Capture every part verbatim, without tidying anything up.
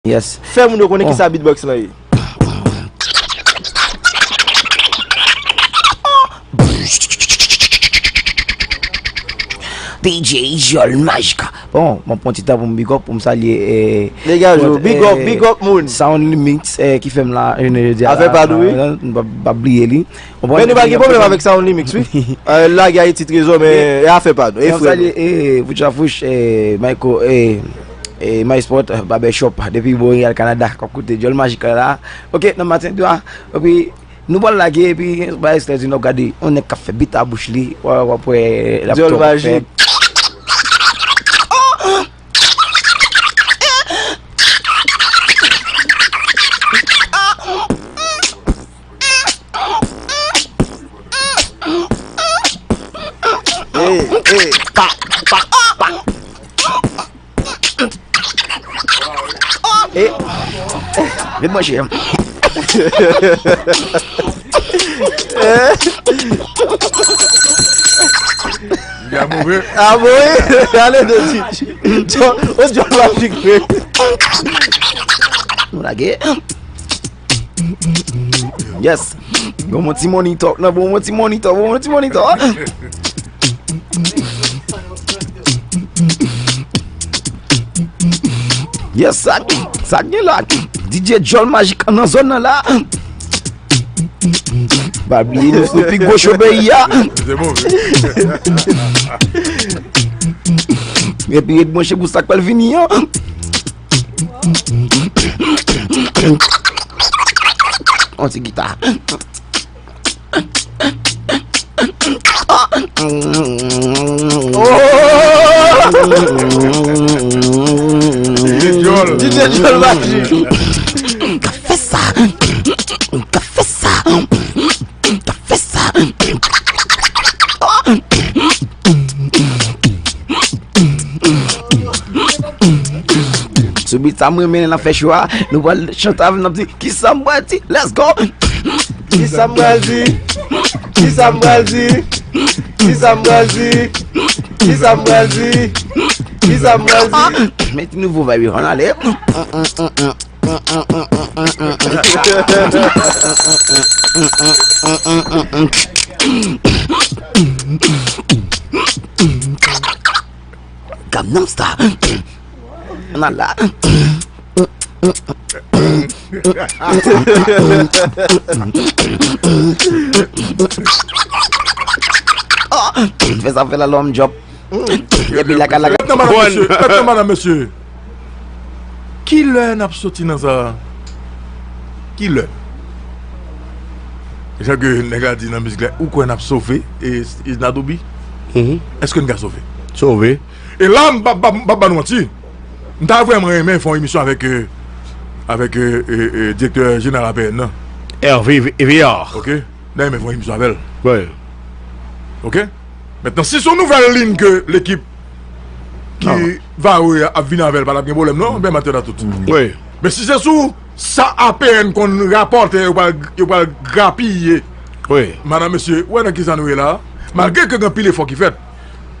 Yes. Fè moun yo konnen kisa beatbox lan ye. D J Jol Magic. Bon, mwen pran ti tan pou m big up, pou m salye, eh, Dégaj ou, big up, eh, big up moun. Sound Limit, eh, ki fè m la, jounen jodi a. Afè la, pa dou, wi. M pa, pa bliye li. Men nou pa gen pwoblèm avèk Sound Limit, wi. Eh, lage Ayiti trezò, men, eh, afè pa nou, e frè nou. Salye, eh, Fouch a Fouch, eh, Michael, eh, eh, My Sport, eh, Barbershop, depi Montréal, Canada, k ap koute Jol Magic la. Ok, nan maten dwa. Epi, nou pral lage, epi, ba, Esther di, nou gade, yon nèg k ap fè bit a bouch li, w ap, w ap wè, l ap Jol Magic. Hey, hey. Pa, pa, pa. Eh, vin manje. Ya move. Ah bon, wi. Ale de ti. O Jol Magic vre. Nou lage. Yes. Bon, mon ti monitor. Non, bon, mon ti monitor. Bon, mon ti monitor. Yes, sa, sa gen la. D J Jol Magic nan zòn nan la. Pa bliye, nou se pi gwo show peyi a. Se bon, wi. Epi, ret branche pou sa k pral vini an. On ti gita. Oh! D J Jol. D J Jol Magic. Ka fè sa. Ka fè sa. Ka fè sa. Sou beat sa mwen mennen nan fè cho a. Nou pral chante avè n, n ap di, kisa m pral di? Let's go! Kisa m pral di? Kisa m pral di? Kisa m pral di? Kisa m pral di? Kisa m pral di? Ah, met nouvo vibe yo, ann ale. Gangnam Style. Ann al la. Fè sa fè la lòm djòb. Epi laka laka. Mèt nan madan mesye, mèt nan madan mesye. Kilè n ap soti nan sa? Kilè? Jan ke nèg la di nan mizik la, ou kwè n ap sove e, e Nadobi? Mhm. Èske n ka sove? Sove. E la, m pa, pa, pa ba nou manti. M ta vrèman renmen fè yon emisyon avèk, euh, avèk, euh, euh, euh, direktè jeneral A P N nan. Hervé Villard. Ok. M ta renmen fè yon emisyon avè l. Wi. Ok. Mentnan, si se yon nouvèl liy ke lekip ki vare a ap vini avè l, pa t ap gen pwoblèm, non? Ben, maten la tout. Wi. Men si se sou sa A P N konn rapòte, yo pral, yo pral grapiye. Wi. Madan, mesye, ou wè nan kisa nou ye la? Malgre ke gen anpil efò ki fèt,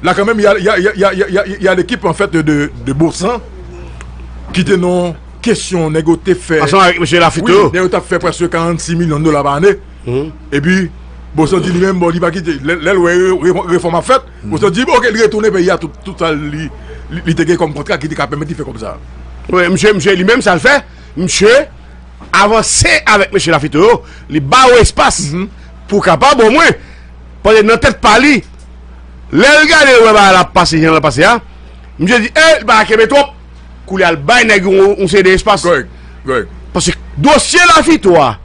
la kanmenm, y a, y a, y a, y a, y a, y a, y a l'équipe, en fait, de, de Bosan ki te nan kesyon nèg yo te fè. Ansanm avèk mesye Lafito. Wi, nèg yo t ap fè prèske karannsis milyon dola pa ane. Mhm. Epi, Bosan di li menm, bon, li pa kite. Lè, lè l wè re-, re-, refòm ap fèt, Bosan di, ok, li retounen peyi a, tout, tout sa li, li, li te gen kòm kontra ki te ka pèmèt li fè kòb sa. Wi, misye, misye li menm, sa l fè, misye avanse avèk mesye Lafito yo, li ba yo espas pou kapab omwen, pandan nan tèt pa li, lè l gade, l wè bagay la ap pase jan l ap pase a, misye di, e, li pa ka kenbe twòp. Koulye a l bay nèg yon, yon seri de espas. Kòrèk, kòrèk. Paske dosye Lafito a,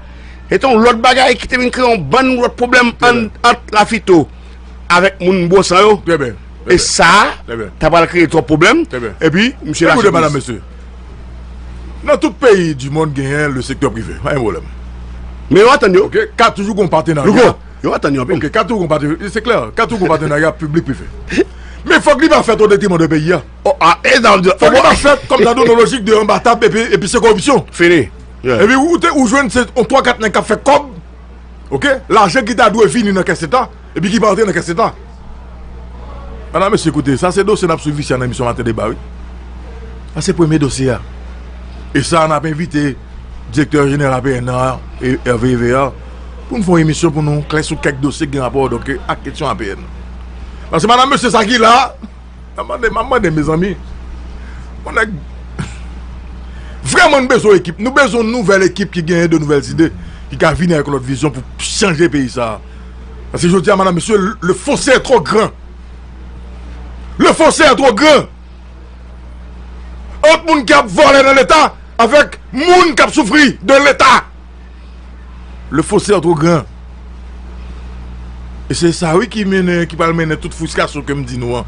se te yon lòt bagay ki te vin kreye yon bann lòt pwoblèm ant, ant Lafito avèk moun Bosan yo. Trè byen. E sa, ta pral kreye twòp pwoblèm. Trè byen. Epi, misye Lafito. Ekoute, madan, mesye. Nan tout peyi di mond genyen le sektè prive. Pa gen pwoblèm. Men yo antann yo. Ok, ka toujou gon patenarya. Louko, yo antann yo anpil. Ok, ka toujou gon patenarya. Se klè, ka toujou gon patenarya piblik prive. Men fòk li pa fèt o detriman de peyi a. Oh, ah, e sa vle di. Fòk li pa fèt kòm nan yon lojik de anba tab epi, epi se koripsyon. Fini. Yeah. Epi ou te, ou jwenn se yon twa kat nèg k ap fè kòb. Ok? Lajan ki ta dwe vini nan kès leta, epi ki pa antre nan kès leta. Madan, mesye, koute, sa se dosye n ap swiv isi a nan emisyon Maten Deba, wi. Sa se premye dosye a. E sa, n ap envite direktè jeneral A P N nan, e, Hervé Evea, pou n fè yon emisyon pou nou klè sou kèk dosye ki gen rapò, donk, ak kesyon A P N. Paske madanm mesye sa ki la, m ap mande, m ap mande, mezanmi. Yon nèg, vrèman, nou bezwen ekip. Nou bezwen yon nouvèl ekip ki genyen de nouvèl zide, ki ka vini avèk yon lòt vizyon pou chanje peyi sa a. Paske jodi a, madanm mesye, le, le fossé est trop grand. Le fossé est trop grand. Ant moun k ap vòlè nan Leta avèk moun k ap soufri de Leta. Le fossé est trop grand. E se sa, wi, ki mennen, ki pral mennen tout fristrasyon ke m di nou an.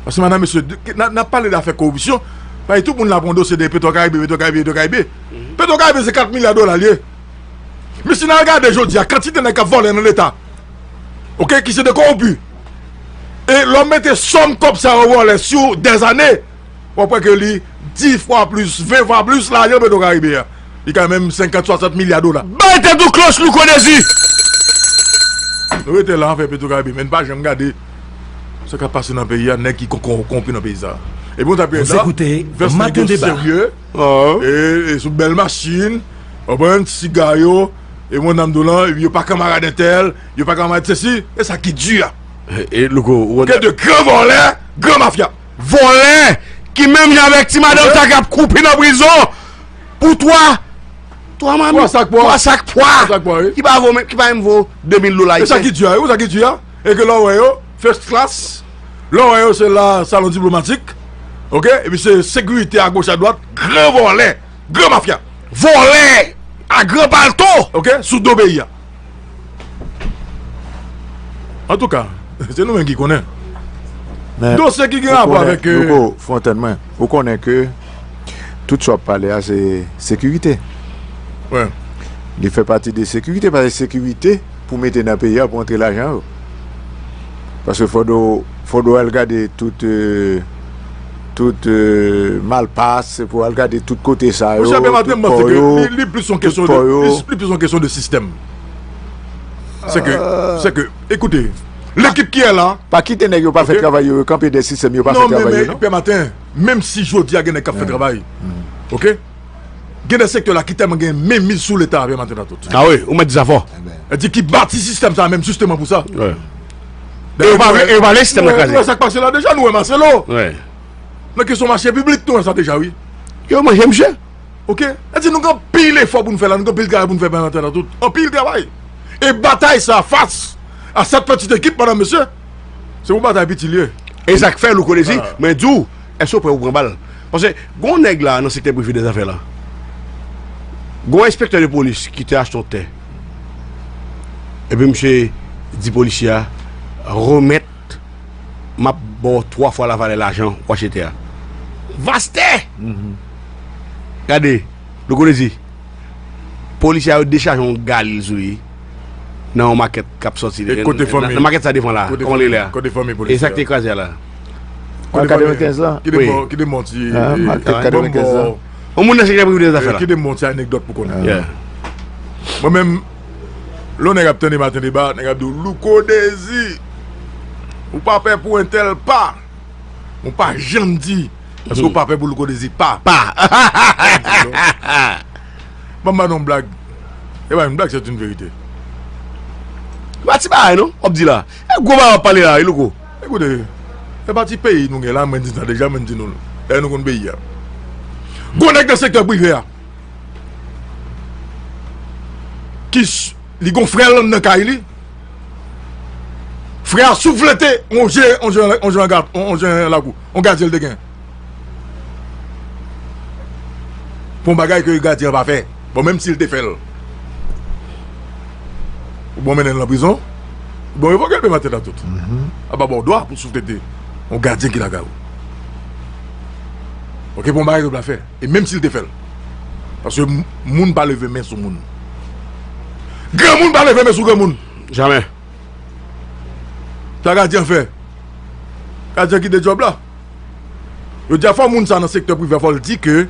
Paske, madanm, mesye, de, n a, n ap pale dafè koripsyon. Paske tout moun la pran dosye de Petwokaribe, Petwokaribe, Petwokaribe. Petwokaribe, se kat milya dola l ye. Men si n al gade jodi a, kantite nèg k ap vòlè nan Leta, oke, ki se de kowonpi. E lè w mete sòm kòb sa yo anlè sou dèzane, w ap wè ke li dis fwa plis, ven fwa plis lajan Petwokaribe a. Li ka menm senkant, swasant milya dola. Bay tèt ou klòch, Louko Dezi! Nou rete la, afè Petwokaribe, men n pa janm gade sa k ap pase nan peyi a, nèg ki kon-, kon-, kowonpi nan peyi sa a. Epi yon ta pye la, vès nèg yo serye, e, e sou bèl machin, w konprann, siga yo, e mwen nan m di w lan, yo pa kanmarad entèl, yo pa kanmarad sesi, e sa ki di a. E, e, Louko, ou konn ke de gran vòlè, gran mafya. Vòlè, ki menm jan avèk ti madanm sa k ap koupi nan prizon pou twa, twa mami, twa sak pwa. Twa sak pwa. Twa sak pwa, wi. Ki pa vo menm, ki pa menm vo de mil dola ayisyen. E sa ki di a, wi, sa ki di a. E ke lè w wè yo, first class, lè w wè yo, se la, salon diplomatik, oke? Epi se sekirite agoch adwat, gran vòlè, gran mafya. Vòlè a gran palto. Oke, sou do peyi a. Antouka, se nou menm ki konnen. Men, dosye ki gen rapò avèk, euh, Louko Fontaine, mwen, ou konnen ke tout sa w ap pale a, se sekirite. Wi. Li fè pati de sekirite, paske sekirite pou mete nan peyi a, pou antre lajan yo. Paske fòk w, fòk w al gade tout, euh, tout, euh, malpas, pou al gade tout kote sa yo, tout pò yo, tout pò yo. Monchè, Bèmaten, m panse ke li, li plis yon kesyon de, li, li plis yon kesyon de sistèm. Se ke, se ke, ekoute, lekip ki la. Pa kite nèg yo pa fè travay yo, yo kanpe dèyè sistèm, yo pa fè travay yo, non. Non, men, men, Bèmaten, menm si jodi a gen nèg k ap fè travay, oke? Gen de sektè la ki tèlman gen menmiz sou Leta a, Bèmaten, nan tout. A wi, ou mèt di sa fò. E di ki bati sistèm sa menm, jisteman pou sa. E yo pa vle, e yo pa vle sistèm nan kraze. Nou wè sa k pase la deja, nou wè Marcelo. Nan kesyon mache piblik, nou wè sa deja, wi. Yo manje misye. Oke? Sa di nou gen anpil efò pou n fè la, nou gen anpil travay pou n fè, Bèmaten, nan tout. Anpil travay. E batay sa, fas a cette petite équipe, madanm, mesye, se yon batay piti l ye. E sa k fè, Louko Dezi, mwen di w, èske w prè pou pran bal? Paske gen yon nèg la nan sektè prive dèzafè la. Gen yon enspektè de polis ki te achte yon tè. Epi misye di polisye a, remèt, m ap ba w twa fwa lavalè lajan w achte tè a. Vastè! Gade, Louko Dezi, polisye a yo dechaje yon galil sou li nan yon makèt k ap sòti. E kote fanmi? Nan makèt sa devan la. Kòman li rele a? Kote fanmi polisye a? E sa k te kraze a la? An katrevenkenz lan? Ki devan, ki devan ti, ah, makèt katrevenkenz lan. Yon moun nan sektè prive dèzafè la. Ki devan ti anekdòt pou konnen. Mwen menm, lè yon nèg ap tande Maten Deba, nèg ap di w, Louko Dezi, ou pa pè pou entèl pa. Ou pa janm di, èske ou pa pè pou Louko Dezi pa? Pa. Ban m ba nou yon blag. E pa yon blag, se yon verite. Pa ti bagay non, w ap di la. E gwo bagay w ap pale la, wi, Louko. Ekoute, e pa ti peyi nou gen la, mwen di sa deja, mwen di nou. Dayè nou konn peyi a. Gwo nèg nan sektè prive a. Ki s-, li gon frè l anndan kay li. Frè a souflete on je, on je, on je an gad, on, on je an lakou, on gadyen l te gen. Pou yon bagay ke gadyen an pa fè. Bon, menm si l te fè l. Ou bon mennen l nan prizon. Ou bon revoke l, Bèmaten, nan tout. A pa ba w dwa pou souflete on gadyen ki lakay ou. Oke, pou yon bagay ke l pa fè. E menm si l te fè l. Paske m-, moun pa leve men sou moun. Granmoun pa leve men sou granmoun. Jamè. Sa gadyen fè. Gadyen kite djòb la. Yo di a fò moun sa nan sektè prive a, fò l di ke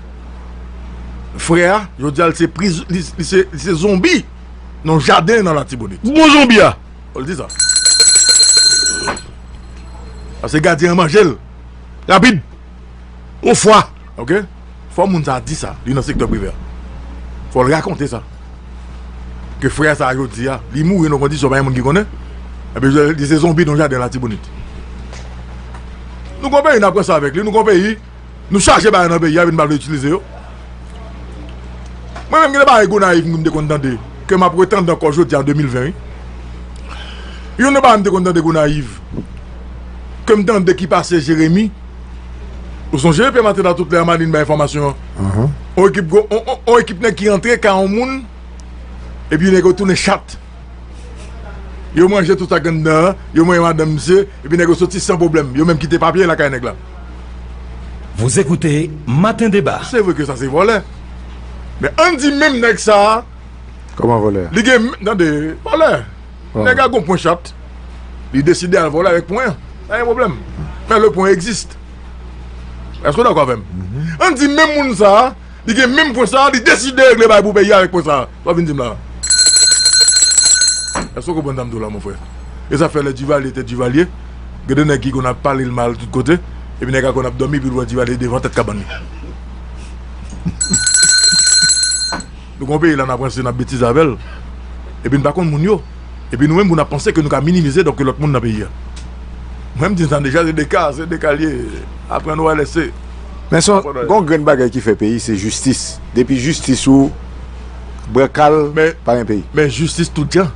frè a, yo di a l se priz-, li, li se, li se zonbi nan jaden nan Latibonit. Bon zonbi a. Fò l di sa. Paske gadyen an manje l. Rapid. Yon fwa. Oke? Fò moun sa a di sa, li nan sektè prive a. Fò l rakonte sa. Ke frè sa a jodi a, li mouri nan kondisyon pa gen moun ki konnen. Epi li se zonbi nan jaden Latibonit. Nou gon peyi n ap ranse avèk li, nou gon peyi, nou chaje bagay nan peyi a, epi n pa vle itilize yo. Mwen menm gen de bagay Gonayiv m te konn tande, ke m ap retande ankò jodi a de mil ven, wi. Youn nan bagay m te konn tande Gonayiv, ke m tande ki pase Jeremi, ou sonje, Pè Maten la tout lè a Malin bay enfòmasyon an. On ekip gwo, on, on, on ekip nèg ki rantre kay on moun, epi nèg yo tounen chat. Yo manje tout sa k anndan an, yo manje madanm misye, epi nèg yo soti san pwoblèm. Yo menm kite papye lakay nèg la. Vous écoutez Matin Débat. Se vre ke sa se vòlè. Men ann di menm nèg sa a, Kòman vòlè a? Li gen, tande, vòlè. Nèg la gon pwen chat. Li deside al vòlè avèk pwen an. Pa gen pwoblèm. Men le pwen existe. Èske w dakò avè m? Ann di menm moun sa a, li gen menm pwen sa a, li deside regle bagay pou peyi a avèk pwen sa a. Sa w vin di m la a? Èske w konprann sa m di w la, mon frè? E sa fè lè Duvalier te Duvalier, gen de nèg ki konn ap pale l mal tout kote, epi nèg la konn ap dòmi, epi l wè Duvalier devan tèt kabann li. Nou gon peyi la n ap ranse, n ap betize avè l. Epi n pa konn moun yo. Epi nou menm pou n ap panse ke nou ka minimize donk lòt moun nan peyi a. Mwen m di sa deja, se de ka, se de ka l ye. Apre nou wè lè se. Men se gon grenn bagay ki fè peyi, se jistis. Depi jistis ou brankal, pa gen peyi. Men jistis tout jan.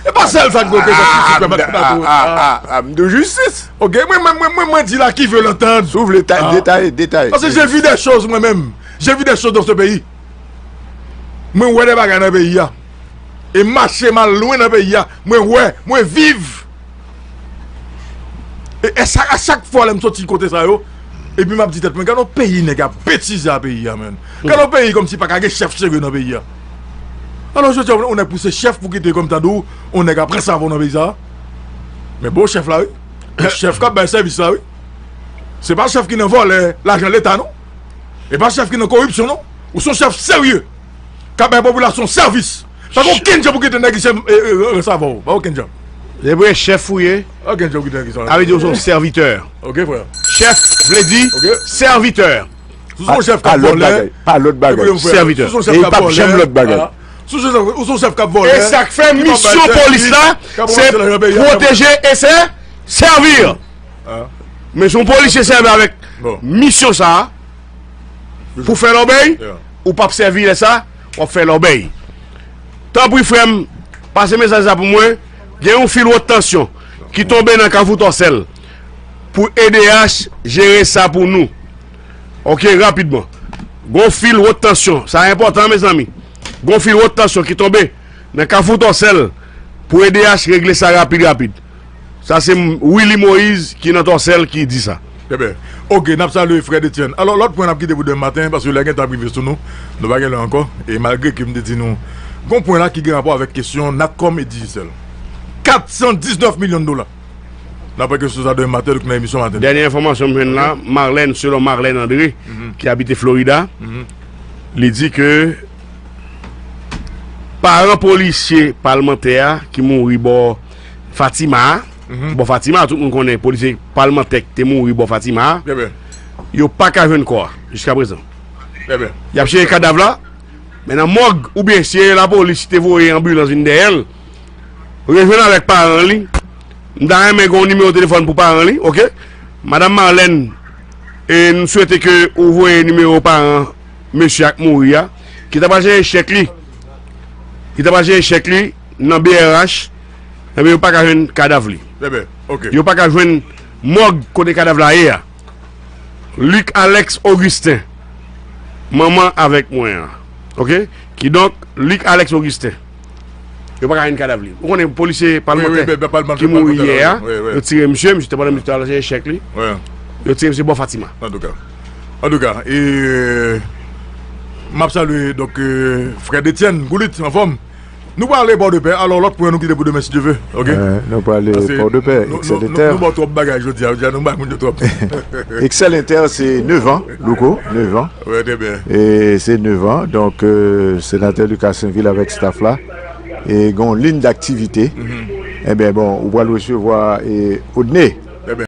E pa sèl sa k bloke jistis pèmèt nou ta tou. Ah, m di w jistis. Ok, mwen, mwen, mwen, mwen, mwen di la qui veut l'entendre. Si w vle detaye, detaye. Paske j'ai vu des choses mwen menm. J'ai vu des choses dans ce pays. Mwen wè de bagay nan peyi a. E mache m al lwen nan peyi a. Mwen wè, mwen viv. E, e sa, a chak fwa lè m soti kote sa yo, epi m ap di tèt mwen, gade yon peyi nèg ap betize a peyi a, menn. Gade yon peyi kòmsi pa ka gen chèf serye nan peyi a. Alò, jodi a, yon nèg pou se chèf pou kite kòm tande w, yon nèg ap ranse avè w nan peyi sa a. Men bon chèf la, wi. Se chèf k ap bay sèvis la, wi. Se pa chèf ki nan vòlè lajan leta, non. E pa chèf ki nan koripsyon, non. Ou se yon chèf serye. K ap bay popilasyon sèvis. Pa gen okenn jan pou kite nèg ki se, e, e, e, sa avè w. Pa okenn jan. Se vre, chèf ou ye. Okenn jan pou kite nèg ki sa. Sa vle di ou se yon sèvitè. Ok, frè. Chèf vle di sèvitè. Si w se yon chèf k ap vòlè, pa lòt bagay. Sèvitè. Si w se yon chèf k ap vòlè, si w se yon chèf k ap vòlè. E sa k fè misyon polis la, se pwoteje e se sèvi. Men si yon polisye sèvi avèk misyon sa a, pou fè lòbèy, ou p ap sèvi lè sa, w ap fè lòbèy. Tanpri, frè m, pase mesaj sa pou mwen. Gen yon fil wòt tansyon ki tonbe nan Kafou Tòsèl pou E D H jere sa pou nou. Ok, rapidman. Gon fil wòt tansyon. Sa enpòtan, mezanmi. Gon fil wòt tansyon ki tonbe nan Kafou Tòsèl pou E D H regle sa rapid, rapid. Sa se Willy Moïse ki nan Tòsèl ki di sa. Trè byen. Ok, n ap salye frè Etienne. Alò, lòt pwen n ap kite pou demen maten, paske lè gentan ap rive sou nou, nou pa gen lè ankò. E malgre ke m te di nou, gon pwen la ki gen rapò avèk kesyon Natcom e Digicel. Kat san diznèf milyon dola. N ap wè kesyon sa demen maten, nou nan emisyon maten. Dènye enfòmasyon m jwenn la, Marlène, selon Marlène André, ki abite Florida, li di ke paran polisye palmantè a ki mouri bò Fatima a, bò Fatima a, tout moun konnen polisye palmantè ki te mouri bò Fatima a, yo pa ka jwenn kò a jiskaprezan. Y ap chèche kadav la, men nan mòg, oubyen si e lapolis te voye anbilans vin dèyè l, rejwenn avèk paran li. M ta renmen gen yon nimewo telefòn pou paran li, ok? Madanm Marlène, e nou swete ke ou voye nimewo paran mesye a k mouri a, ki ta pral chèche chèk li, ki ta pral chèche chèk li nan B R H, enben yo pa ka jwenn kadav li. Trè byen, ok. Yo pa ka jwenn mòg kote kadav la ye a. Luc Alex Augustin, manman avèk mwen an. Ok? Kidonk, Luc Alex Augustin. Yo pa ka jwenn kadav li. Ou konnen polisye palmantè ki mouri yè a, yo tire misye, misye te pandan misye te al chèche chèk li. Yo tire misye bò Fatima. Antouka. Antouka, e, m ap salye, donk, e, frè Etienne Goulit, anfòm. Nou prale Pòdepè, alò lòt pwen nou kite pou demen si Dye ve, ok? Nou prale Pòdepè, Excel Inter. Nou ba w twòp bagay jodi a, jodi a nou bay moun yo twòp. Excel Inter se nevan, Louko, nevan. Wi, trè byen. E se nevan, donk, e, senatè Lucas Sainvil avèk staff la, e gen yon liy daktivite. Ebyen, bon, ou pral resevwa, e, Odney.